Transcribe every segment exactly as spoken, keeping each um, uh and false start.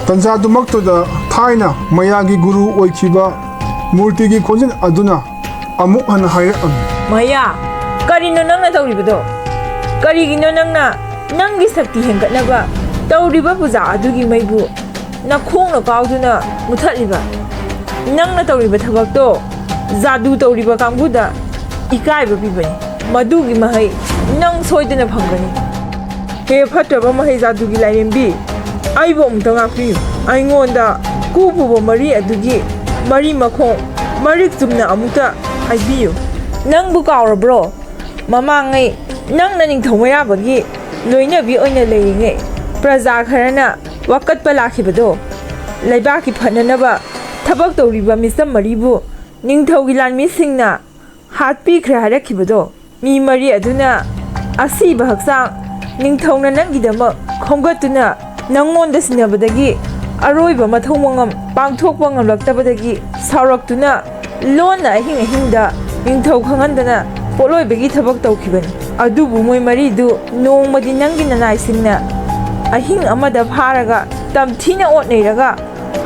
ꯇꯟꯖꯥꯗꯨꯃꯛꯇꯨꯗ ꯊꯥꯏꯅ ꯃꯌꯥꯒꯤ ꯒꯨꯔꯨ ꯑꯣꯏꯈꯤꯕ ꯃꯨꯔꯇꯤꯒꯤ ꯈꯣꯟꯖꯦꯜ ꯑꯗꯨꯅ ꯑꯃꯨꯛ ꯍꯟꯅ ꯍꯥꯏꯔꯛꯑꯝꯃꯤ꯫ "ꯃꯌꯥ, ꯀꯔꯤꯅꯣ ꯅꯪꯅ ꯇꯧꯔꯤꯕꯗꯣ? ꯀꯔꯤꯒꯤꯅꯣ ꯅꯪꯅ ꯅꯪꯒꯤ ꯁꯛꯇꯤ ꯍꯦꯟꯒꯠꯅꯕ ꯇꯧꯔꯤꯕ ꯄꯨꯖꯥ ꯑꯗꯨꯒꯤ ꯃꯩꯕꯨ ꯅꯈꯣꯡꯅ ꯀꯥꯎꯗꯨꯅ ꯃꯨꯊꯠꯂꯤꯕ? ꯅꯪꯅ ꯇꯧꯔꯤꯕ ꯊꯕꯛꯇꯣ ꯖꯥꯗꯨ ꯇꯧꯔꯤꯕ ꯀꯥꯡꯕꯨꯗ ꯏꯀꯥꯏꯕ ꯄꯤꯕꯅꯤ꯫ ꯃꯗꯨꯒꯤ ꯃꯍꯩ ꯅꯪ ꯁꯣꯏꯗꯅ ꯐꯪꯒꯅꯤ꯫ ꯍꯦ ꯐꯠꯇ꯭ꯔꯕ ꯃꯍꯩ ꯖꯥꯗꯨꯒꯤ ꯂꯥꯏꯔꯦꯝꯕꯤ, ꯑꯩꯕꯨ ꯑꯃꯨꯛꯇ ꯉꯥꯛꯄꯤꯌꯨ꯫ ꯑꯩꯉꯣꯟꯗ ꯀꯨ ꯄꯨꯕ ꯃꯔꯤ ꯑꯗꯨꯒꯤ ꯃꯔꯤ ꯃꯈꯣꯡ ꯃꯔꯤꯛ ꯆꯨꯝꯅ ꯑꯃꯨꯛꯇ ꯍꯥꯏꯕꯤꯌꯨ꯫ ꯅꯪꯕꯨ ꯀꯥꯎꯔꯕ꯭ꯔꯣ? ꯃꯃꯥꯡꯉꯩ ꯅꯪꯅ ꯅꯤꯡꯊꯧ ꯃꯩꯔꯥꯕꯒꯤ ꯂꯣꯏꯅꯕꯤ ꯑꯣꯏꯅ ꯂꯩꯔꯤꯉꯩ ꯄ꯭ꯔꯖꯥ ꯈꯔꯅ ꯋꯥꯀꯠꯄ ꯂꯥꯛꯈꯤꯕꯗꯣ? ꯂꯩꯕꯥꯛꯀꯤ ꯐꯅꯅꯕ ꯊꯕꯛ ꯇꯧꯔꯤꯕ ꯃꯤꯆꯝ ꯃꯔꯤꯕꯨ ꯅꯤꯡꯊꯧꯒꯤ ꯂꯥꯟꯃꯤꯁꯤꯡꯅ ꯍꯥꯠꯄꯤꯈ꯭ꯔꯦ ꯍꯥꯏꯔꯛꯈꯤꯕꯗꯣ? ꯃꯤ ꯃꯔꯤ ꯑꯗꯨꯅ ꯑꯁꯤꯕ ꯍꯛꯆꯥꯡ ꯅꯤꯡꯊꯧꯅ ꯅꯪꯒꯤꯗꯃꯛ ꯈꯣꯝꯒꯠꯇꯨꯅ ꯅꯪꯉꯣꯟꯗ ꯁꯤꯟꯅꯕꯗꯒꯤ ꯑꯔꯣꯏꯕ ꯃꯊꯧ ꯃꯉꯝ ꯄꯥꯡꯊꯣꯛꯄ ꯉꯝꯂꯛꯇꯕꯗꯒꯤ ꯁꯥꯎꯔꯛꯇꯨꯅ ꯂꯣꯟꯅ ꯑꯍꯤꯡ ꯑꯍꯤꯡꯗ ꯅꯤꯡꯊꯧ ꯈꯪꯍꯟꯗꯅ ꯄꯣꯠꯂꯣꯏꯕꯒꯤ ꯊꯕꯛ ꯇꯧꯈꯤꯕꯅꯤ꯫ ꯑꯗꯨꯕꯨ ꯃꯣꯏ ꯃꯔꯤꯗꯨ ꯅꯣꯡꯃꯗꯤ ꯅꯪꯒꯤ ꯅꯅꯥꯏꯁꯤꯡꯅ ꯑꯍꯤꯡ ꯑꯃꯗ ꯐꯥꯔꯒ ꯇꯝꯊꯤꯅ ꯑꯣꯠ ꯅꯩꯔꯒ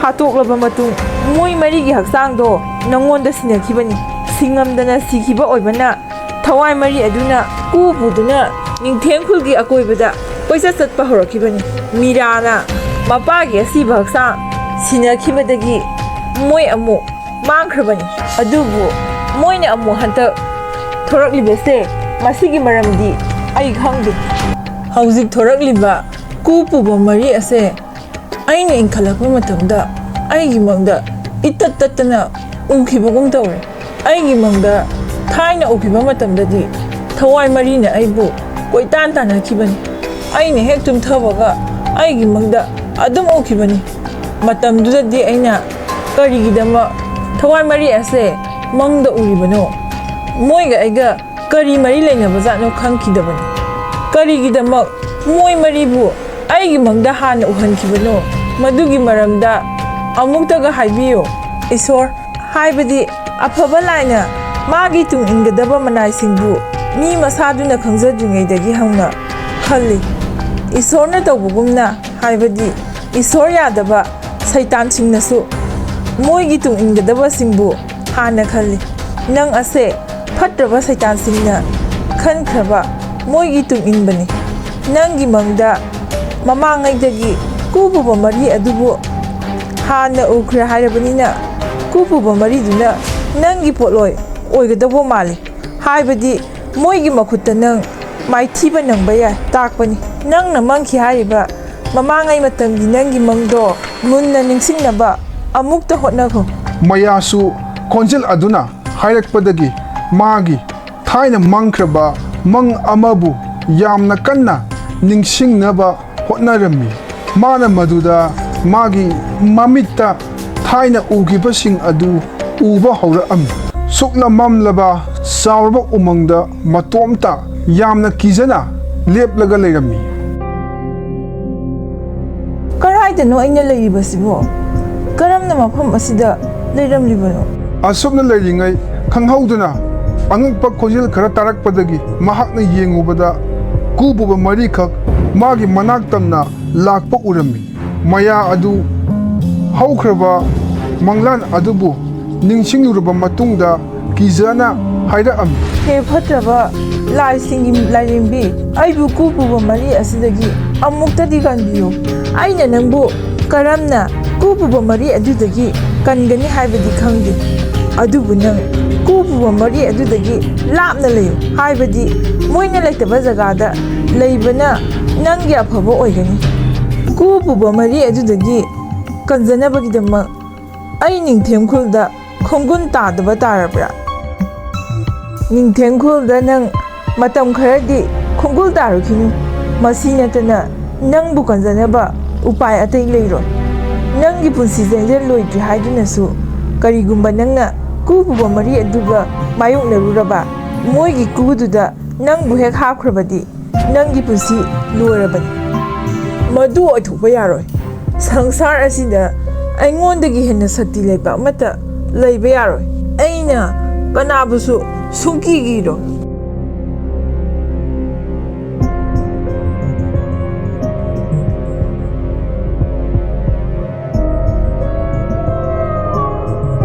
ꯍꯥꯠꯇꯣꯛꯂꯕ ꯃꯇꯨꯡ ꯃꯣꯏ ꯃꯔꯤꯒꯤ ꯍꯛꯆꯥꯡꯗꯣ ꯅꯪꯉꯣꯟꯗ ꯁꯤꯟꯅꯈꯤꯕꯅꯤ꯫ ꯁꯤꯡꯉꯝꯗꯅ ꯁꯤꯈꯤꯕ ꯑꯣꯏꯕꯅ ꯊꯋꯥꯏ ꯃꯔꯤ ꯑꯗꯨꯅ ꯀꯨ ꯄꯨꯗꯨꯅ ꯅꯤꯡꯊꯦꯝ ꯈꯨꯜꯒꯤ ꯑꯀꯣꯏꯕꯗ ꯀꯣꯏꯆꯠ ꯆꯠꯄ ꯍꯧꯔꯛꯈꯤꯕꯅꯤ꯫ ꯃꯤꯔꯥꯅ ꯃꯄꯥꯒꯤ ꯑꯁꯤꯕ ꯍꯛꯆꯥꯡ ꯁꯤꯟꯅꯈꯤꯕꯗꯒꯤ ꯃꯣꯏ ꯑꯃꯨꯛ ꯃꯥꯡꯈ꯭ꯔꯕꯅꯤ꯫ ꯑꯗꯨꯕꯨ ꯃꯣꯏꯅ ꯑꯃꯨꯛ ꯍꯟꯇꯛ ꯊꯣꯔꯛꯂꯤꯕꯁꯦ, ꯃꯁꯤꯒꯤ ꯃꯔꯝꯗꯤ ꯑꯩ ꯈꯪꯗꯦ꯫ ꯍꯧꯖꯤꯛ ꯊꯣꯔꯛꯂꯤꯕ ꯀꯨ ꯄꯨꯕ ꯃꯔꯤ ꯑꯁꯦ ꯑꯩꯅ ꯏꯟꯈꯠꯂꯛꯄ ꯃꯇꯝꯗ ꯑꯩꯒꯤ ꯃꯪꯗ ꯏꯇꯠ ꯇꯠꯇꯅ ꯎꯈꯤꯕꯒꯨꯝ ꯇꯧꯔꯦ꯫ ꯑꯩꯒꯤ ꯃꯪꯗ ꯊꯥꯏꯅ ꯎꯈꯤꯕ ꯃꯇꯝꯗꯗꯤ ꯊꯋꯥꯏ ꯃꯔꯤꯅ ꯑꯩꯕꯨ ꯀꯣꯏꯇꯥꯟ ꯇꯥꯟꯅꯈꯤꯕꯅꯤ꯫ ꯑꯩꯅ ꯍꯦꯛ ꯇꯨꯝꯊꯕꯒ ꯑꯩꯒꯤ ꯃꯪꯗ ꯑꯗꯨꯝ ꯎꯈꯤꯕꯅꯤ꯫ ꯃꯇꯝꯗꯨꯗꯗꯤ ꯑꯩꯅ ꯀꯔꯤꯒꯤꯗꯃꯛ ꯊꯋꯥꯏ ꯃꯔꯤ ꯑꯁꯦ ꯃꯪꯗ ꯎꯔꯤꯕꯅꯣ? ꯃꯣꯏꯒ ꯑꯩꯒ ꯀꯔꯤ ꯃꯔꯤ ꯂꯩꯅꯕꯖꯥꯠꯅꯣ ꯈꯪꯈꯤꯗꯕꯅꯤ꯫ ꯀꯔꯤꯒꯤꯗꯃꯛ ꯃꯣꯏ ꯃꯔꯤꯕꯨ ꯑꯩꯒꯤ ꯃꯪꯗ ꯍꯥꯟꯅ ꯎꯍꯟꯈꯤꯕꯅꯣ? ꯃꯗꯨꯒꯤ ꯃꯔꯝꯗ ꯑꯃꯨꯛꯇꯒ ꯍꯥꯏꯕꯤꯌꯨ꯫ ꯏꯁꯣꯔ, ꯍꯥꯏꯕꯗꯤ ꯑꯐꯕ ꯂꯥꯏꯅ ꯃꯥꯒꯤ ꯇꯨꯡ ꯏꯟꯒꯗꯕ ꯃꯅꯥꯏꯁꯤꯡꯕꯨ ꯃꯤ ꯃꯁꯥꯗꯨꯅ ꯈꯪꯖꯗ꯭ꯔꯤꯉꯩꯗꯒꯤ ꯍꯧꯅ ꯈꯜꯂꯤ꯫ ꯏꯁꯣꯔꯅ ꯇꯧꯕꯒꯨꯝꯅ, ꯍꯥꯏꯕꯗꯤ ꯏꯁꯣꯔ ꯌꯥꯗꯕ ꯁꯩꯇꯥꯟꯁꯤꯡꯅꯁꯨ ꯃꯣꯏꯒꯤ ꯇꯨꯡ ꯏꯟꯒꯗꯕꯁꯤꯡꯕꯨ ꯍꯥꯟꯅ ꯈꯜꯂꯤ꯫ ꯅꯪ ꯑꯁꯦ ꯐꯠꯇ꯭ꯔꯕ ꯁꯩꯇꯥꯟꯁꯤꯡꯅ ꯈꯟꯈ꯭ꯔꯕ ꯃꯣꯏꯒꯤ ꯇꯨꯡ ꯏꯟꯕꯅꯤ꯫ ꯅꯪꯒꯤ ꯃꯪꯗ ꯃꯃꯥꯡꯉꯩꯗꯒꯤ ꯀꯨ ꯄꯨꯕ ꯃꯔꯤ ꯑꯗꯨꯕꯨ ꯍꯥꯟꯅ ꯎꯈ꯭ꯔꯦ ꯍꯥꯏꯔꯕꯅꯤꯅ, ꯀꯨ ꯄꯨꯕ ꯃꯔꯤꯗꯨꯅ ꯅꯪꯒꯤ ꯄꯣꯠꯂꯣꯏ ꯑꯣꯏꯒꯗꯧꯕ ꯃꯥꯜꯂꯤ꯫ ꯍꯥꯏꯕꯗꯤ ꯃꯣꯏꯒꯤ ꯃꯈꯨꯠꯇ ꯅꯪ ꯃꯥꯏꯊꯤꯕ ꯅꯪꯕ ꯌꯥꯏ ꯇꯥꯛꯄꯅꯤ꯫ ꯅꯪꯅ ꯃꯪꯈꯤ ꯍꯥꯏꯔꯤꯕ ꯃꯃꯥꯡꯉꯩ ꯃꯇꯝꯒꯤ ꯅꯪꯒꯤ ꯃꯪꯗꯣ ꯃꯨꯟꯅ ꯅꯤꯡꯁꯤꯡꯅꯕ ꯑꯃꯨꯛꯇ ꯍꯣꯠꯅꯈꯣ꯫ ꯃꯌꯥꯁꯨ ꯈꯣꯟꯖꯦꯜ ꯑꯗꯨꯅ ꯍꯥꯏꯔꯛꯄꯗꯒꯤ ꯃꯥꯒꯤ ꯊꯥꯏꯅ ꯃꯪꯈ꯭ꯔꯕ ꯃꯪ ꯑꯃꯕꯨ ꯌꯥꯝꯅ ꯀꯟꯅ ꯅꯤꯡꯁꯤꯡꯅꯕ ꯍꯣꯠꯅꯔꯝꯃꯤ꯫ ꯃꯥꯅ ꯃꯗꯨꯗ ꯃꯥꯒꯤ ꯃꯃꯤꯠꯇ ꯊꯥꯏꯅ ꯎꯈꯤꯕꯁꯤꯡ ꯑꯗꯨ ꯎꯕ ꯍꯧꯔꯛꯑꯝꯃꯤ꯫ ꯁꯨꯛꯅ ꯃꯝꯂꯕ ꯆꯥꯎꯔꯕ ꯎꯃꯪꯗ ꯃꯇꯣꯝꯇ ꯌꯥꯝꯅ ꯀꯤꯖꯅ ꯂꯦꯞꯂꯒ ꯂꯩꯔꯝꯃꯤ꯫ "ꯀꯔꯥꯏꯗꯅꯣ ꯑꯩꯅ ꯂꯩꯔꯤꯕꯁꯤꯕꯣ? ꯀꯔꯝꯅ ꯃꯐꯝ ꯑꯁꯤꯗ ꯂꯩꯔꯝꯂꯤꯕꯅꯣ?" ꯑꯁꯨꯝꯅ ꯂꯩꯔꯤꯉꯩ ꯈꯪꯍꯧꯗꯅ ꯑꯉꯛꯄ ꯈꯣꯟꯖꯦꯜ ꯈꯔ ꯇꯥꯔꯛꯄꯗꯒꯤ ꯃꯍꯥꯛꯅ ꯌꯦꯡꯉꯨꯕꯗ ꯀꯨ ꯄꯨꯕ ꯃꯔꯤꯈꯛ ꯃꯥꯒꯤ ꯃꯅꯥꯛ ꯇꯝꯅ ꯂꯥꯛꯄ ꯎꯔꯝꯃꯤ꯫ ꯃꯌꯥ ꯑꯗꯨ ꯍꯧꯈ꯭ꯔꯕ ꯃꯪꯂꯥꯟ ꯑꯗꯨꯕꯨ ꯅꯤꯡꯁꯤꯡꯂꯨꯔꯕ ꯃꯇꯨꯡꯗ ꯀꯤꯖꯅ ꯍꯥꯏꯔꯛꯑꯝꯃꯤ꯫ "ꯍꯦ ꯐꯠꯇ꯭ꯔꯕ ꯂꯥꯏꯁꯤꯡꯒꯤ ꯂꯥꯏꯔꯦꯝꯕꯤ, ꯑꯩꯕꯨ ꯀꯨ ꯄꯨꯕ ꯃꯔꯤ ꯑꯁꯤꯗꯒꯤ ꯑꯃꯨꯛꯇꯗꯤ ꯀꯟꯕꯤꯌꯨ꯫ ꯑꯩꯅ ꯅꯪꯕꯨ ꯀꯔꯝꯅ ꯀꯨ ꯄꯨꯕ ꯃꯔꯤ ꯑꯗꯨꯗꯒꯤ ꯀꯟꯒꯅꯤ ꯍꯥꯏꯕꯗꯤ ꯈꯪꯗꯦ꯫ ꯑꯗꯨꯕꯨ ꯅꯪ ꯀꯨ ꯄꯨꯕ ꯃꯔꯤ ꯑꯗꯨꯗꯒꯤ ꯂꯥꯞꯅ ꯂꯩꯌꯨ, ꯍꯥꯏꯕꯗꯤ ꯃꯣꯏꯅ ꯂꯩꯇꯕ ꯖꯒꯥꯗ ꯂꯩꯕꯅ ꯅꯪꯒꯤ ꯑꯐꯕ ꯑꯣꯏꯒꯅꯤ꯫ ꯀꯨ ꯄꯨꯕ ꯃꯔꯤ ꯑꯗꯨꯗꯒꯤ ꯀꯟꯖꯅꯕꯒꯤꯗꯃꯛ ꯑꯩ ꯅꯤꯡꯊꯦꯝ ꯈꯨꯜꯗ ꯈꯣꯡꯒꯨꯟ ꯇꯥꯗꯕ ꯇꯥꯔꯕ꯭ꯔꯥ? ꯅꯤꯡꯊꯦꯝ ꯈꯨꯜꯗ ꯅꯪ ꯃꯇꯝ ꯈꯔꯗꯤ ꯈꯣꯡꯒꯨꯜ ꯇꯥꯔꯨꯈꯤꯅꯨ꯫ ꯃꯁꯤ ꯅꯠꯇꯅ ꯅꯪꯕꯨ ꯀꯟꯖꯅꯕ ꯎꯄꯥꯏ ꯑꯇꯩ ꯂꯩꯔꯣꯏ꯫ ꯅꯪꯒꯤ ꯄꯨꯟꯁꯤ ꯆꯦꯟꯖꯦꯜ ꯂꯣꯏꯗ꯭ꯔꯤ ꯍꯥꯏꯗꯨꯅꯁꯨ, ꯀꯔꯤꯒꯨꯝꯕ ꯅꯪꯅ ꯀꯨ ꯄꯨꯕ ꯃꯔꯤ ꯑꯗꯨꯒ ꯃꯥꯌꯣꯛꯅꯔꯨꯔꯕ, ꯃꯣꯏꯒꯤ ꯀꯨꯗꯨꯗ ꯅꯪꯕꯨ ꯍꯦꯛ ꯍꯥꯞꯈ꯭ꯔꯕꯗꯤ, ꯅꯪꯒꯤ ꯄꯨꯟꯁꯤ ꯂꯣꯏꯔꯕꯅꯤ꯫ ꯃꯗꯨ ꯑꯣꯏꯊꯣꯛꯄ ꯌꯥꯔꯣꯏ꯫ ꯁꯪꯁꯥꯔ ꯑꯁꯤꯗ ꯑꯩꯉꯣꯟꯗꯒꯤ ꯍꯦꯟꯅ ꯁꯛꯇꯤ ꯂꯩꯕ ꯑꯃꯠꯇ ꯂꯩꯕ ꯌꯥꯔꯣꯏ꯫ ꯑꯩꯅ ꯀꯅꯥꯕꯨꯁꯨ ꯁꯨꯡꯀꯤ ꯀꯤꯔꯣꯏ꯫"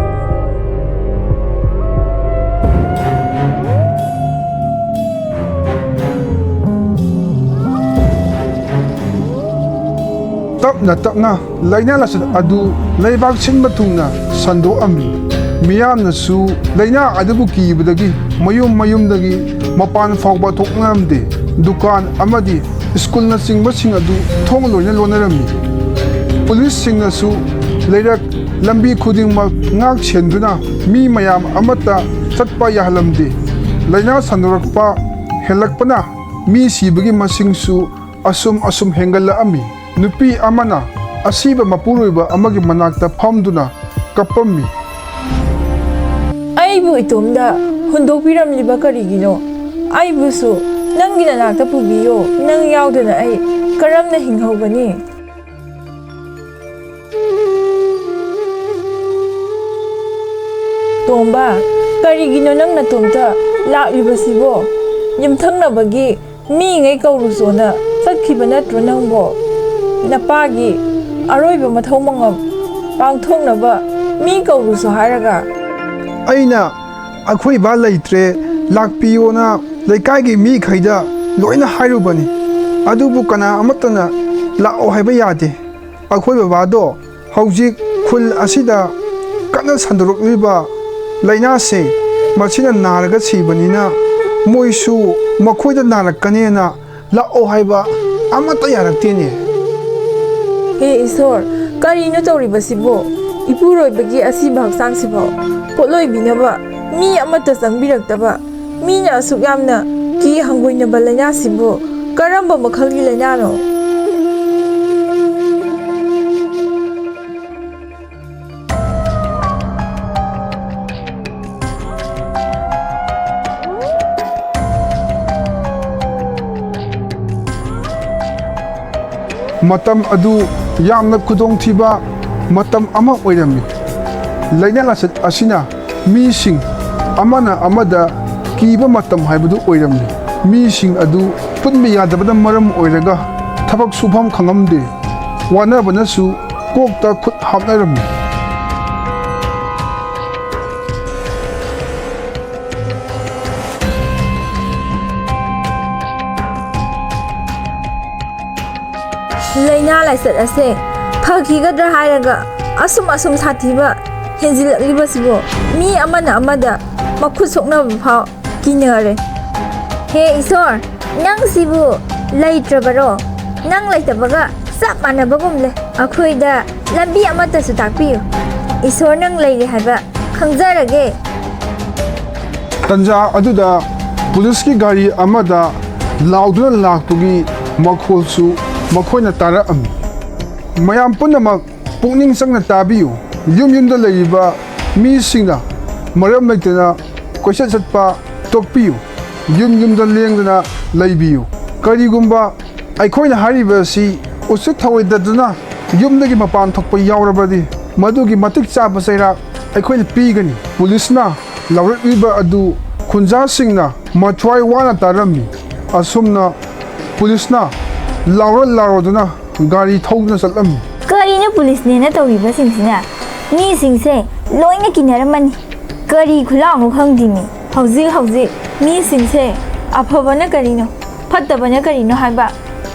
ꯇꯞꯅ ꯇꯞꯅ ꯂꯥꯏꯅꯥ ꯂꯥꯆꯠ ꯑꯗꯨ ꯂꯩꯕꯥꯛ ꯁꯤꯟꯕ ꯊꯨꯡꯅ ꯁꯟꯗꯣꯛꯑꯝꯃꯤ꯫ ꯃꯤꯌꯥꯝꯅꯁꯨ ꯂꯥꯏꯅꯥ ꯑꯗꯨꯕꯨ ꯀꯤꯕꯗꯒꯤ ꯃꯌꯨꯝ ꯃꯌꯨꯝꯗꯒꯤ ꯃꯄꯥꯟ ꯐꯥꯎꯕ ꯊꯣꯛꯅꯔꯝꯗꯦ꯫ ꯗꯨꯀꯥꯟ ꯑꯃꯗꯤ ꯁ꯭ꯀꯨꯜꯅꯆꯤꯡꯕꯁꯤꯡ ꯑꯗꯨ ꯊꯣꯡ ꯂꯣꯏꯅ ꯂꯣꯟꯅꯔꯝꯃꯤ꯫ ꯄꯨꯂꯤꯁꯁꯤꯡꯅꯁꯨ ꯂꯩꯔꯛ ꯂꯝꯕꯤ ꯈꯨꯗꯤꯡꯃꯛ ꯉꯥꯛ ꯁꯦꯟꯗꯨꯅ ꯃꯤ ꯃꯌꯥꯝ ꯑꯃꯠꯇ ꯆꯠꯄ ꯌꯥꯍꯜꯂꯝꯗꯦ꯫ ꯂꯥꯏꯅꯥ ꯁꯟꯗꯣꯔꯛꯄ ꯍꯦꯜꯂꯛꯄꯅ ꯃꯤ ꯁꯤꯕꯒꯤ ꯃꯁꯤꯡꯁꯨ ꯑꯁꯨꯝ ꯑꯁꯨꯝ ꯍꯦꯟꯒꯠꯂꯛꯑꯝꯃꯤ꯫ ꯅꯨꯄꯤ ꯑꯃꯅ ꯑꯁꯤꯕ ꯃꯄꯨꯔꯣꯏꯕ ꯑꯃꯒꯤ ꯃꯅꯥꯛꯇ ꯐꯝꯗꯨꯅ ꯀꯞꯄꯝꯃꯤ꯫ ꯑꯩꯕꯨ ꯏꯇꯣꯝꯗ ꯍꯨꯟꯗꯣꯛꯄꯤꯔꯝꯂꯤꯕ ꯀꯔꯤꯒꯤꯅꯣ? ꯑꯩꯕꯨꯁꯨ ꯅꯪꯒꯤ ꯅꯅꯥꯛꯇ ꯄꯨꯕꯤꯌꯨ꯫ ꯅꯪ ꯌꯥꯎꯗꯅ ꯑꯩ ꯀꯔꯝꯅ ꯍꯤꯡꯍꯧꯒꯅꯤ? ꯇꯣꯝꯕ, ꯀꯔꯤꯒꯤꯅꯣ ꯅꯪ ꯅꯇꯣꯝꯇ ꯂꯥꯛꯂꯤꯕꯁꯤꯕꯣ? ꯌꯨꯝꯊꯪꯅꯕꯒꯤ ꯃꯤꯉꯩ ꯀꯧꯔꯨꯆꯣꯅ ꯆꯠꯈꯤꯕ ꯅꯠꯇ꯭ꯔꯣ ꯅꯪꯕꯣ? ꯅꯄꯥꯒꯤ ꯑꯔꯣꯏꯕ ꯃꯊꯧ ꯃꯉꯝ ꯄꯥꯡꯊꯣꯛꯅꯕ ꯃꯤ ꯀꯧꯔꯨꯆꯣ ꯍꯥꯏꯔꯒ? ꯑꯩꯅ ꯑꯩꯈꯣꯏ ꯕꯥ ꯂꯩꯇ꯭ꯔꯦ, ꯂꯥꯛꯄꯤꯌꯣꯅ ꯂꯩꯀꯥꯏꯒꯤ ꯃꯤꯈꯩꯗ ꯂꯣꯏꯅ ꯍꯥꯏꯔꯨꯕꯅꯤ, ꯑꯗꯨꯕꯨ ꯀꯅꯥ ꯑꯃꯠꯇꯅ ꯂꯥꯛꯑꯣ ꯍꯥꯏꯕ ꯌꯥꯗꯦ꯫ ꯑꯩꯈꯣꯏ ꯕꯕꯥꯗꯣ ꯍꯧꯖꯤꯛ ꯈꯨꯜ ꯑꯁꯤꯗ ꯀꯟꯅ ꯁꯟꯗꯣꯔꯛꯂꯤꯕ ꯂꯥꯏꯅꯥꯁꯦ, ꯃꯁꯤꯅ ꯅꯥꯔꯒ ꯁꯤꯕꯅꯤꯅ ꯃꯣꯏꯁꯨ ꯃꯈꯣꯏꯗ ꯅꯥꯔꯛꯀꯅꯦꯅ ꯂꯥꯛꯑꯣ ꯍꯥꯏꯕ ꯑꯃꯠꯇ ꯌꯥꯔꯛꯇꯦꯅꯦ꯫ ꯍꯦ ꯏꯁꯣꯔ, ꯀꯔꯤꯅꯣ ꯇꯧꯔꯤꯕꯁꯤꯕꯣ? ꯏꯄꯨꯔꯣꯏꯕꯒꯤ ꯑꯁꯤꯕ ꯍꯛꯆꯥꯡꯁꯤꯐꯥꯎ ꯄꯣꯠꯂꯣꯏꯕꯤꯅꯕ ꯃꯤ ꯑꯃꯠꯇ ꯆꯪꯕꯤꯔꯛꯇꯕ, ꯃꯤꯅ ꯑꯁꯨꯛ ꯌꯥꯝꯅ ꯀꯤ ꯍꯪꯒꯣꯏꯅꯕ ꯂꯥꯏꯅꯥꯁꯤꯕꯨ ꯀꯔꯝꯕ ꯃꯈꯜꯒꯤ ꯂꯥꯏꯅꯥꯅꯣ? ꯃꯇꯝ ꯑꯗꯨ ꯌꯥꯝꯅ ꯈꯨꯗꯣꯡꯊꯤꯕ ꯃꯇꯝ ꯑꯃ ꯑꯣꯏꯔꯝꯃꯤ꯫ ꯂꯥꯏꯅꯥ ꯂꯥꯆꯠ ꯑꯁꯤꯅ ꯃꯤꯁꯤꯡ ꯑꯃꯅ ꯑꯃꯗ ꯀꯤꯕ ꯃꯇꯝ ꯍꯥꯏꯕꯗꯨ ꯑꯣꯏꯔꯝꯃꯤ꯫ ꯃꯤꯁꯤꯡ ꯑꯗꯨ ꯄꯨꯟꯕ ꯌꯥꯗꯕꯅ ꯃꯔꯝ ꯑꯣꯏꯔꯒ ꯊꯕꯛ ꯁꯨꯐꯝ ꯈꯪꯉꯝꯗꯦ꯫ ꯋꯥꯅꯕꯅꯁꯨ ꯀꯣꯛꯇ ꯈꯨꯠ ꯍꯥꯞꯅꯔꯝꯃꯤ꯫ ꯂꯥꯏꯅꯥ ꯂꯥꯏꯆꯠ ꯑꯁꯦ ꯐꯈꯤꯒꯗ꯭ꯔꯥ ꯍꯥꯏꯔꯒ ꯑꯁꯨꯝ ꯑꯁꯨꯝ ꯁꯥꯊꯤꯕ ꯍꯦꯟꯖꯤꯜꯂꯛꯂꯤꯕꯁꯤꯕꯨ ꯃꯤ ꯑꯃꯅ ꯑꯃꯗ ꯃꯈꯨꯠ ꯁꯣꯛꯅꯕ ꯐꯥꯎ ꯀꯤꯅꯔꯦ꯫ ꯍꯦ ꯏꯁꯣꯔ, ꯅꯪ ꯁꯤꯕꯨ ꯂꯩꯇ꯭ꯔꯕꯔꯣ? ꯅꯪ ꯂꯩꯇꯕꯒ ꯆꯞ ꯃꯥꯟꯅꯕꯒꯨꯝꯂꯦ꯫ ꯑꯩꯈꯣꯏꯗ ꯂꯝꯕꯤ ꯑꯃꯠꯇꯁꯨ ꯇꯥꯛꯄꯤꯌꯨ꯫ ꯏꯁꯣꯔ ꯅꯪ ꯂꯩꯔꯦ ꯍꯥꯏꯕ ꯈꯪꯖꯔꯒꯦ꯫ ꯇꯟꯖꯥ ꯑꯗꯨꯗ ꯄꯨꯂꯤꯁꯀꯤ ꯒꯥꯔꯤ ꯑꯃꯗ ꯂꯥꯎꯗꯨꯅ ꯂꯥꯛꯄꯒꯤ ꯃꯈꯣꯜꯁꯨ ꯃꯈꯣꯏꯅ ꯇꯥꯔꯛꯑꯝꯃꯤ꯫ ꯃꯌꯥꯝ ꯄꯨꯝꯅꯃꯛ ꯄꯨꯛꯅꯤꯡ ꯆꯪꯅ ꯇꯥꯕꯤꯌꯨ꯫ ꯌꯨꯝ ꯌꯨꯝꯗ ꯂꯩꯔꯤꯕ ꯃꯤꯁꯤꯡꯅ ꯃꯔꯝ ꯂꯩꯇꯅ ꯀꯣꯏꯆꯠ ꯆꯠꯄ ꯇꯣꯛꯄꯤꯌꯨ꯫ ꯌꯨꯝ ꯌꯨꯝꯗ ꯂꯦꯡꯗꯅ ꯂꯩꯕꯤꯌꯨ꯫ ꯀꯔꯤꯒꯨꯝꯕ ꯑꯩꯈꯣꯏꯅ ꯍꯥꯏꯔꯤꯕ ꯑꯁꯤ ꯎꯁꯤꯠ ꯊꯑꯣꯏꯗꯗꯨꯅ ꯌꯨꯝꯗꯒꯤ ꯃꯄꯥꯟ ꯊꯣꯛꯄ ꯌꯥꯎꯔꯕꯗꯤ, ꯃꯗꯨꯒꯤ ꯃꯇꯤꯛ ꯆꯥꯕ ꯆꯩꯔꯥꯛ ꯑꯩꯈꯣꯏꯅ ꯄꯤꯒꯅꯤ꯫ ꯄꯨꯂꯤꯁꯅ ꯂꯥꯎꯔꯛꯂꯤꯕ ꯑꯗꯨ ꯈꯨꯟꯖꯥꯁꯤꯡꯅ ꯃꯊ꯭ꯋꯥꯏ ꯋꯥꯅ ꯇꯥꯔꯝꯃꯤ꯫ ꯑꯁꯨꯝꯅ ꯄꯨꯂꯤꯁꯅ ꯂꯥꯎꯔ ꯂꯥꯎꯔꯗꯨꯅ ꯒꯥꯔꯤ ꯊꯧꯗꯨꯅ ꯆꯠꯂꯝꯃꯤ꯫ ꯀꯔꯤꯅꯣ ꯄꯨꯂꯤꯁꯅꯦꯅ ꯇꯧꯔꯤꯕꯁꯤꯡꯁꯤꯅ? ꯃꯤꯁꯤꯡꯁꯦ ꯂꯣꯏꯅ ꯀꯤꯅꯔꯝꯃꯅꯤ꯫ ꯀꯔꯤ ꯈꯨꯂꯥꯎꯅꯣ ꯈꯪꯗꯦꯅꯦ꯫ ꯍꯧꯖꯤꯛ ꯍꯧꯖꯤꯛ ꯃꯤꯁꯤꯡꯁꯦ ꯑꯐꯕꯅ ꯀꯔꯤꯅꯣ, ꯐꯠꯇꯕꯅ ꯀꯔꯤꯅꯣ ꯍꯥꯏꯕ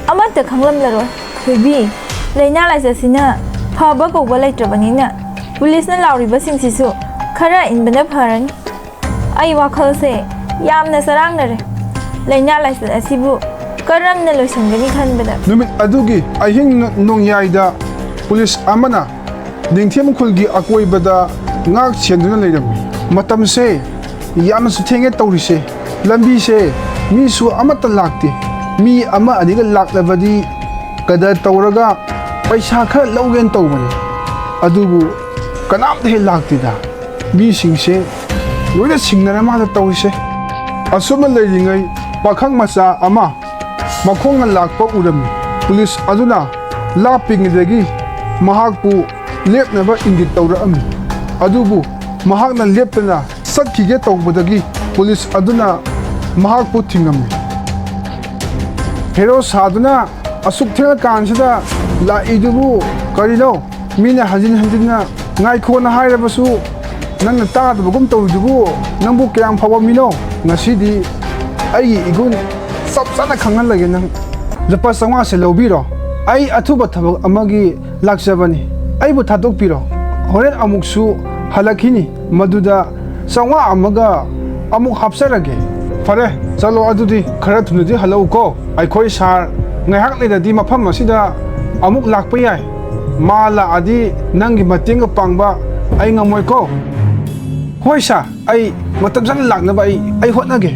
ꯑꯃꯠꯇ ꯈꯪꯂꯝꯂꯔꯣꯏ꯫ ꯊꯣꯏꯕꯤ, ꯂꯥꯏꯅꯥ ꯂꯥꯏꯆꯠꯁꯤꯅ ꯐꯕ ꯀꯧꯕ ꯂꯩꯇ꯭ꯔꯕꯅꯤꯅ ꯄꯨꯂꯤꯁꯅ ꯂꯥꯎꯔꯤꯕꯁꯤꯡꯁꯤꯁꯨ ꯈꯔ ꯏꯟꯕꯅ ꯐꯔꯅꯤ꯫ ꯑꯩ ꯋꯥꯈꯜꯁꯦ ꯌꯥꯝꯅ ꯆꯔꯥꯡꯅꯔꯦ꯫ ꯂꯥꯏꯅꯥ ꯂꯥꯏꯆꯠ ꯑꯁꯤꯕꯨ ꯀꯔꯝꯅ ꯂꯣꯏꯁꯤꯟꯒꯅꯤ ꯈꯟꯕꯗ꯫ ꯅꯨꯃꯤꯠ ꯑꯗꯨꯒꯤ ꯑꯍꯤꯡ ꯅꯣꯡꯌꯥꯏꯗ ꯄꯨꯂꯤꯁ ꯑꯃꯅ ꯅꯤꯡꯊꯦꯝ ꯈꯨꯜꯒꯤ ꯑꯀꯣꯏꯕꯗ ꯉꯥꯛ ꯁꯦꯟꯗꯨꯅ ꯂꯩꯔꯝꯃꯤ꯫ ꯃꯇꯝꯁꯦ ꯌꯥꯝꯅꯁꯨ ꯊꯦꯡꯉꯦ ꯇꯧꯔꯤꯁꯦ꯫ ꯂꯝꯕꯤꯁꯦ ꯃꯤꯁꯨ ꯑꯃꯠꯇ ꯂꯥꯛꯇꯦ꯫ ꯃꯤ ꯑꯃ ꯑꯅꯤꯒ ꯂꯥꯛꯂꯕꯗꯤ ꯀꯗꯔ ꯇꯧꯔꯒ ꯄꯩꯁꯥ ꯈꯔ ꯂꯧꯒꯦꯅ ꯇꯧꯕꯅꯤ꯫ ꯑꯗꯨꯕꯨ ꯀꯅꯥꯝꯇ ꯍꯦꯛ ꯂꯥꯛꯇꯦꯗ꯫ ꯃꯤꯁꯤꯡꯁꯦ ꯂꯣꯏꯅ ꯁꯤꯡꯅꯔ ꯃꯥꯜꯂꯦ ꯇꯧꯔꯤꯁꯦ꯫ ꯑꯁꯨꯝꯅ ꯂꯩꯔꯤꯉꯩ ꯄꯥꯈꯪ ꯃꯆꯥ ꯑꯃ ꯃꯈꯣꯡꯅ ꯂꯥꯛꯄ ꯎꯔꯝꯃꯤ꯫ ꯄꯨꯂꯤꯁ ꯑꯗꯨꯅ ꯂꯥꯞꯄꯤꯉꯩꯗꯒꯤ ꯃꯍꯥꯛꯄꯨ ꯂꯦꯞꯅꯕ ꯏꯪꯒꯤꯠ ꯇꯧꯔꯛꯑꯝꯃꯤ꯫ ꯑꯗꯨꯕꯨ ꯃꯍꯥꯛꯅ ꯂꯦꯞꯇꯅ ꯆꯠꯈꯤꯒꯦ ꯇꯧꯕꯗꯒꯤ ꯄꯨꯂꯤꯁ ꯑꯗꯨꯅ ꯃꯍꯥꯛꯄꯨ ꯊꯤꯡꯉꯝꯃꯤ꯫ ꯍꯦꯔꯣ ꯁꯥꯗꯨꯅ ꯑꯁꯨꯛ ꯊꯦꯡꯂꯀꯥꯟꯁꯤꯗ ꯂꯥꯛꯏꯗꯨꯕꯨ ꯀꯔꯤꯅꯣ? ꯃꯤꯅ ꯍꯟꯖꯤꯟ ꯍꯟꯖꯤꯟꯅ ꯉꯥꯏꯈꯣꯅ ꯍꯥꯏꯔꯕꯁꯨ ꯅꯪꯅ ꯇꯥꯗꯕꯒꯨꯝ ꯇꯧꯔꯤꯗꯨꯕꯨ ꯅꯪꯕꯨ ꯀꯌꯥꯝ ꯐꯕ ꯃꯤꯅꯣ? ꯉꯁꯤꯗꯤ ꯑꯩꯒꯤ ꯏꯒꯨꯟ ꯆꯞ ꯆꯥꯅ ꯈꯪꯍꯜꯂꯒꯦ ꯅꯪ꯫ ꯂꯨꯄꯥ ꯆꯥꯝꯃꯉꯥꯁꯦ ꯂꯧꯕꯤꯔꯣ꯫ ꯑꯩ ꯑꯊꯨꯕ ꯊꯕꯛ ꯑꯃꯒꯤ ꯂꯥꯛꯆꯕꯅꯤ꯫ ꯑꯩꯕꯨ ꯊꯥꯗꯣꯛꯄꯤꯔꯣ꯫ ꯍꯣꯔꯦꯟ ꯑꯃꯨꯛꯁꯨ ꯍꯜꯂꯛꯈꯤꯅꯤ꯫ ꯃꯗꯨꯗ ꯆꯥꯝꯃꯉꯥ ꯑꯃꯒ ꯑꯃꯨꯛ ꯍꯥꯞꯆꯔꯒꯦ꯫ ꯐꯔꯦ, ꯆꯠꯂꯣ ꯑꯗꯨꯗꯤ꯫ ꯈꯔ ꯊꯨꯅꯗꯤ ꯍꯜꯂꯛꯎꯀꯣ꯫ ꯑꯩꯈꯣꯏ ꯁꯥꯔ ꯉꯥꯏꯍꯥꯛ ꯂꯩꯔꯗꯤ ꯃꯐꯝ ꯑꯁꯤꯗ ꯑꯃꯨꯛ ꯂꯥꯛꯄ ꯌꯥꯏ꯫ ꯃꯥ ꯂꯥꯛꯑꯗꯤ ꯅꯪꯒꯤ ꯃꯇꯦꯡꯒ ꯄꯥꯡꯕ ꯑꯩ ꯉꯝꯃꯣꯏꯀꯣ꯫ ꯍꯣꯏ ꯁꯥꯔ, ꯑꯩ ꯃꯇꯝ ꯆꯥꯅ ꯂꯥꯛꯅꯕ ꯑꯩ, ꯑꯩ ꯍꯣꯠꯅꯒꯦ꯫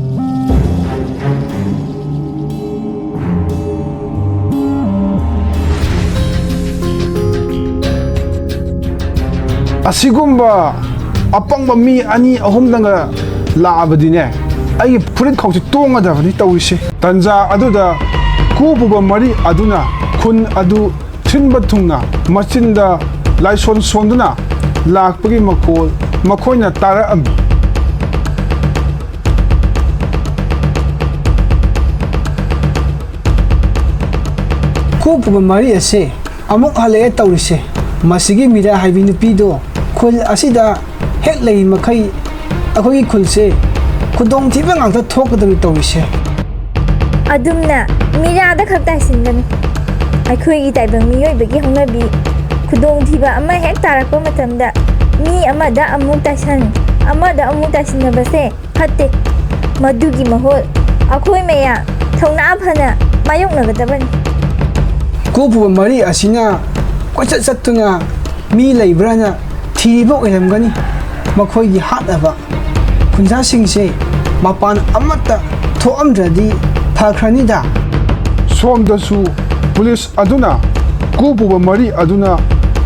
ꯑꯁꯤꯒꯨꯝꯕ ꯑꯄꯪꯕ ꯃꯤ ꯑꯅꯤ ꯑꯍꯨꯝꯗꯪꯒ ꯂꯥꯛꯑꯕꯗꯤꯅꯦ, ꯑꯩꯒꯤ ꯐꯨꯔꯤꯠ ꯈꯥꯎꯁꯤ ꯇꯣꯡꯒꯗꯕꯅꯤ ꯇꯧꯔꯤꯁꯦ꯫ ꯇꯟꯖꯥ ꯑꯗꯨꯗ ꯀꯨ ꯄꯨꯕ ꯃꯔꯤ ꯑꯗꯨꯅ ꯈꯨꯟ ꯑꯗꯨ ꯊꯤꯟꯕ ꯊꯨꯡꯅ ꯃꯆꯤꯟꯗ ꯂꯥꯏꯁꯣꯟ ꯁꯣꯟꯗꯨꯅ ꯂꯥꯛꯄꯒꯤ ꯃꯈꯣꯜ ꯃꯈꯣꯏꯅ ꯇꯥꯔꯛꯑꯝꯃꯤ꯫ ꯀꯣꯛ ꯄꯨꯕ ꯃꯔꯤ ꯑꯁꯦ ꯑꯃꯨꯛ ꯍꯜꯂꯛꯑꯦ ꯇꯧꯔꯤꯁꯦ꯫ ꯃꯁꯤꯒꯤ ꯃꯤꯔꯥ ꯍꯥꯏꯕꯤ ꯅꯨꯄꯤꯗꯣ ꯈꯨꯜ ꯑꯁꯤꯗ ꯍꯦꯛ ꯂꯩꯔꯤ ꯃꯈꯩ ꯑꯩꯈꯣꯏꯒꯤ ꯈꯨꯜꯁꯦ ꯈꯨꯗꯣꯡꯊꯤꯕ ꯉꯥꯛꯇ ꯊꯣꯛꯀꯗꯧꯔꯤ ꯇꯧꯔꯤꯁꯦ꯫ ꯑꯗꯨꯝꯅ ꯃꯤꯔꯥꯗ ꯈꯛ ꯇꯥꯏꯁꯤꯟꯒꯅꯨ꯫ ꯑꯩꯈꯣꯏꯒꯤ ꯇꯥꯏꯕꯪ ꯃꯤꯑꯣꯏꯕꯒꯤ ꯍꯧꯅꯕꯤ, ꯈꯨꯗꯣꯡꯊꯤꯕ ꯑꯃ ꯍꯦꯛ ꯇꯥꯔꯛꯄ ꯃꯇꯝꯗ ꯃꯤ ꯑꯃꯗ ꯑꯃꯨꯛ ꯇꯥꯏꯁꯟ, ꯑꯃꯗ ꯑꯃꯨꯛ ꯇꯥꯏꯁꯤꯟꯅꯕꯁꯦ ꯐꯠꯇꯦ꯫ ꯃꯗꯨꯒꯤ ꯃꯍꯨꯠ ꯑꯩꯈꯣꯏ ꯃꯌꯥꯝ ꯊꯧꯅꯥ ꯐꯅ ꯃꯥꯌꯣꯛꯅꯒꯗꯕꯅꯤ꯫ ꯀꯣꯛ ꯄꯨꯕ ꯃꯔꯤ ꯑꯁꯤꯅ ꯀꯣꯏꯆꯠ ꯆꯠꯇꯨꯅ ꯃꯤ ꯂꯩꯕ꯭ꯔꯥꯅ ꯊꯤꯔꯤꯕ ꯑꯣꯏꯔꯝꯒꯅꯤ꯫ ꯃꯈꯣꯏꯒꯤ ꯍꯥꯠꯅꯕ ꯈꯨꯟꯖꯥꯁꯤꯡꯁꯦ ꯃꯄꯥꯟ ꯑꯃꯠꯇ ꯊꯣꯛꯑꯝꯗ꯭ꯔꯗꯤ ꯐꯈ꯭ꯔꯅꯤꯗ꯫ ꯁꯣꯝꯗꯁꯨ ꯄꯨꯂꯤꯁ ꯑꯗꯨꯅ ꯀꯨ ꯄꯨꯕ ꯃꯔꯤ ꯑꯗꯨꯅ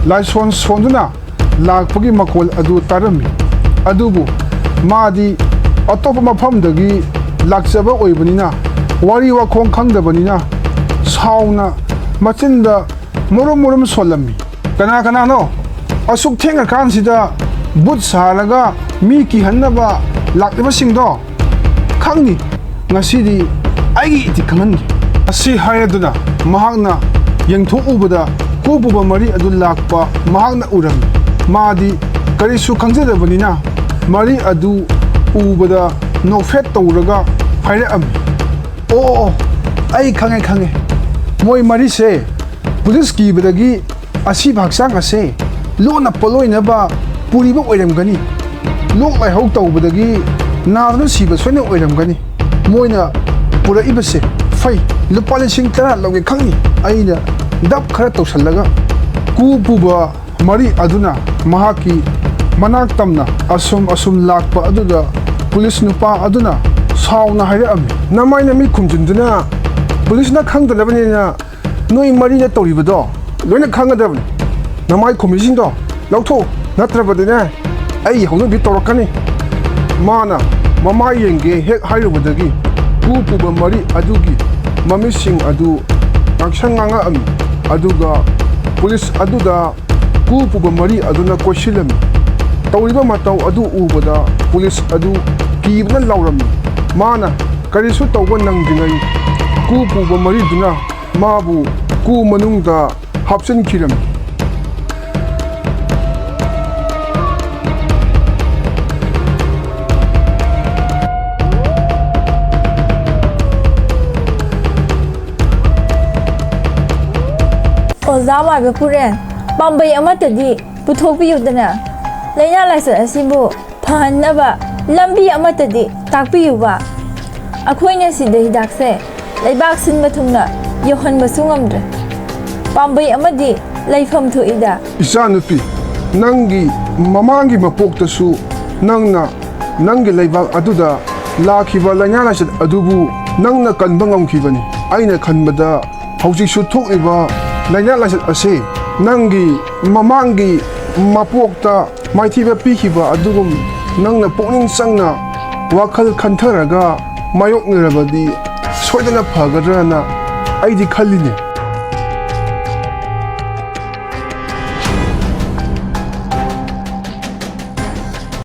ꯂꯥꯏꯁꯣꯟ ꯁꯣꯟꯗꯨꯅ ꯂꯥꯛꯄꯒꯤ ꯃꯈꯣꯜ ꯑꯗꯨ ꯇꯥꯔꯝꯃꯤ꯫ ꯑꯗꯨꯕꯨ ꯃꯥꯗꯤ ꯑꯇꯣꯞꯄ ꯃꯐꯝꯗꯒꯤ ꯂꯥꯛꯆꯕ ꯑꯣꯏꯕꯅꯤꯅ ꯋꯥꯔꯤ ꯋꯥꯈꯣꯡ ꯈꯪꯗꯕꯅꯤꯅ ꯁꯥꯎꯅ ꯃꯆꯤꯟꯗ ꯃꯨꯔꯨꯝ ꯃꯨꯔꯨꯝ ꯁꯣꯜꯂꯝꯃꯤ꯫ "ꯀꯅꯥ ꯀꯅꯥꯅꯣ ꯑꯁꯨꯛ ꯊꯦꯡꯉꯀꯥꯟꯁꯤꯗ ꯕꯨꯠ ꯁꯥꯔꯒ ꯃꯤ ꯀꯤꯍꯟꯅꯕ ꯂꯥꯛꯂꯤꯕꯁꯤꯡꯗꯣ? ꯈꯪꯅꯤ, ꯉꯁꯤꯗꯤ ꯑꯩꯒꯤ ꯏꯊꯤꯛ ꯈꯪꯍꯟꯒꯦ"꯫ ꯑꯁꯤ ꯍꯥꯏꯔꯗꯨꯅ ꯃꯍꯥꯛꯅ ꯌꯦꯡꯊꯣꯛꯎꯕꯗ ꯀꯨ ꯄꯨꯕ ꯃꯔꯤ ꯑꯗꯨ ꯂꯥꯛꯄ ꯃꯍꯥꯛꯅ ꯎꯔꯝꯃꯤ꯫ ꯃꯥꯗꯤ ꯀꯔꯤꯁꯨ ꯈꯪꯖꯗꯕꯅꯤꯅ ꯃꯔꯤ ꯑꯗꯨ ꯎꯕꯗ ꯅꯣꯛꯐꯦꯠ ꯇꯧꯔꯒ ꯍꯥꯏꯔꯛꯑꯝꯃꯤ, "ꯑꯣ, ꯑꯣ, ꯑꯩ ꯈꯪꯉꯦ, ꯈꯪꯉꯦ꯫ ꯃꯣꯏ ꯃꯔꯤꯁꯦ ꯄꯨꯂꯤꯁ ꯀꯤꯕꯗꯒꯤ ꯑꯁꯤꯕ ꯍꯛꯆꯥꯡ ꯑꯁꯦ ꯂꯣꯟꯅ ꯄꯣꯠꯂꯣꯏꯅꯕ ꯄꯨꯔꯤꯕ ꯑꯣꯏꯔꯝꯒꯅꯤ꯫ ꯂꯣꯛ ꯂꯥꯏꯍꯧ ꯇꯧꯕꯗꯒꯤ ꯅꯥꯗꯨꯅ ꯁꯤꯕ ꯁꯣꯏꯅ ꯑꯣꯏꯔꯝꯒꯅꯤ꯫ ꯃꯣꯏꯅ ꯄꯨꯔꯛꯏꯕꯁꯦ ꯐꯩ, ꯂꯨꯄꯥ ꯂꯤꯁꯤꯡ ꯇꯔꯥ ꯂꯧꯒꯦ ꯈꯪꯅꯤ꯫ ꯑꯩꯅ ꯗꯞ ꯈꯔ ꯇꯧꯁꯜꯂꯒ ꯀꯨ ꯄꯨꯕ ꯃꯔꯤ ꯑꯗꯨꯅ ꯃꯍꯥꯛꯀꯤ ꯃꯅꯥꯛ ꯇꯝꯅ ꯑꯁꯨꯝ ꯑꯁꯨꯝ ꯂꯥꯛꯄ ꯑꯗꯨꯗ ꯄꯨꯂꯤꯁ ꯅꯨꯄꯥ ꯑꯗꯨꯅ ꯁꯥꯎꯅ ꯍꯥꯏꯔꯛꯑꯝꯃꯤ, "ꯅꯃꯥꯏ ꯅꯃꯤꯠ ꯈꯨꯝꯖꯤꯟꯗꯨꯅ ꯄꯨꯂꯤꯁꯅ ꯈꯪꯗꯅꯕꯅꯤꯅ ꯅꯣꯏ ꯃꯔꯤꯅ ꯇꯧꯔꯤꯕꯗꯣ ꯂꯣꯏꯅ ꯈꯪꯒꯗꯕꯅꯤ꯫ ꯅꯃꯥꯏ ꯈꯨꯝꯃꯤꯁꯤꯡꯗꯣ ꯂꯧꯊꯣꯛꯎ, ꯅꯠꯇ꯭ꯔꯕꯗꯤꯅꯦ ꯑꯩ ꯍꯧꯅꯕꯤ ꯇꯧꯔꯛꯀꯅꯤ꯫" ꯃꯥꯅ ꯃꯃꯥꯏ ꯌꯦꯡꯒꯦ ꯍꯦꯛ ꯍꯥꯏꯔꯨꯕꯗꯒꯤ ꯀꯨ ꯄꯨꯕ ꯃꯔꯤ ꯑꯗꯨꯒꯤ ꯃꯃꯤꯠꯁꯤꯡ ꯑꯗꯨ ꯉꯥꯡꯁꯪ ꯉꯥꯡꯉꯛꯑꯝꯃꯤ꯫ ꯑꯗꯨꯒ ꯄꯨꯂꯤꯁ ꯑꯗꯨꯗ ꯀꯨ ꯄꯨꯕ ꯃꯔꯤ ꯑꯗꯨꯅ ꯀꯣꯏꯁꯤꯜꯂꯝꯃꯤ꯫ ꯇꯧꯔꯤꯕ ꯃꯇꯧ ꯑꯗꯨ ꯎꯕꯗ ꯄꯨꯂꯤꯁ ꯑꯗꯨ ꯀꯤꯕꯅ ꯂꯥꯎꯔꯝꯃꯤ꯫ ꯃꯥꯅ ꯀꯔꯤꯁꯨ ꯇꯧꯕ ꯅꯪꯗ꯭ꯔꯤꯉꯩ ꯀꯨ ꯄꯨꯕ ꯃꯔꯤꯗꯨꯅ ꯃꯥꯕꯨ ꯀꯨ ꯃꯅꯨꯡꯗ ꯍꯥꯞꯆꯤꯟꯈꯤꯔꯝꯃꯤ꯫ ꯑꯣꯖꯥ ꯃꯥꯏꯕ ꯄꯨꯔꯦꯟ, ꯄꯥꯝꯕꯩ ꯑꯃꯠꯇꯗꯤ ꯄꯨꯊꯣꯛꯄꯤꯌꯨꯗꯅ, ꯂꯥꯏꯅꯥ ꯂꯥꯏꯆꯠ ꯑꯁꯤꯕꯨ ꯐꯍꯟꯅꯕ ꯂꯝꯕꯤ ꯑꯃꯠꯇꯗꯤ ꯇꯥꯛꯄꯤꯌꯨꯕ꯫ ꯑꯩꯈꯣꯏꯅ ꯁꯤꯗ ꯍꯤꯗꯥꯛꯁꯦ ꯂꯩꯕꯥꯛ ꯁꯤꯟꯕ ꯊꯨꯡꯅ ꯌꯧꯍꯟꯕꯁꯨ ꯉꯝꯗ꯭ꯔꯦ꯫ ꯄꯥꯝꯕꯩ ꯑꯃꯗꯤ ꯂꯩꯐꯝ ꯊꯣꯛꯏꯗ꯫ ꯏꯆꯥꯅꯨꯄꯤ, ꯅꯪꯒꯤ ꯃꯃꯥꯡꯒꯤ ꯃꯄꯣꯛꯇꯁꯨ ꯅꯪꯅ ꯅꯪꯒꯤ ꯂꯩꯕꯥꯛ ꯑꯗꯨꯗ ꯂꯥꯛꯈꯤꯕ ꯂꯥꯏꯅꯥ ꯂꯥꯏꯆꯠ ꯑꯗꯨꯕꯨ ꯅꯪꯅ ꯀꯟꯕ ꯉꯝꯈꯤꯕꯅꯤ꯫ ꯑꯩꯅ ꯈꯟꯕꯗ ꯍꯧꯖꯤꯛꯁꯨ ꯊꯣꯛꯂꯤꯕ ꯂꯥꯏꯅꯥ ꯂꯥꯏꯆꯠ ꯑꯁꯤ ꯅꯪꯒꯤ ꯃꯃꯥꯡꯒꯤ ꯃꯄꯣꯛꯇ ꯃꯥꯏꯊꯤꯕ ꯄꯤꯈꯤꯕ ꯑꯗꯨꯒꯨꯝ ꯅꯪꯅ ꯄꯨꯛꯅꯤꯡ ꯆꯪꯅ ꯋꯥꯈꯜ ꯈꯟꯊꯔꯒ ꯃꯥꯌꯣꯛꯅꯔꯕꯗꯤ ꯁꯣꯏꯗꯅ ꯐꯒꯗ꯭ꯔꯅ ꯑꯩꯗꯤ ꯈꯜꯂꯤꯅꯦ꯫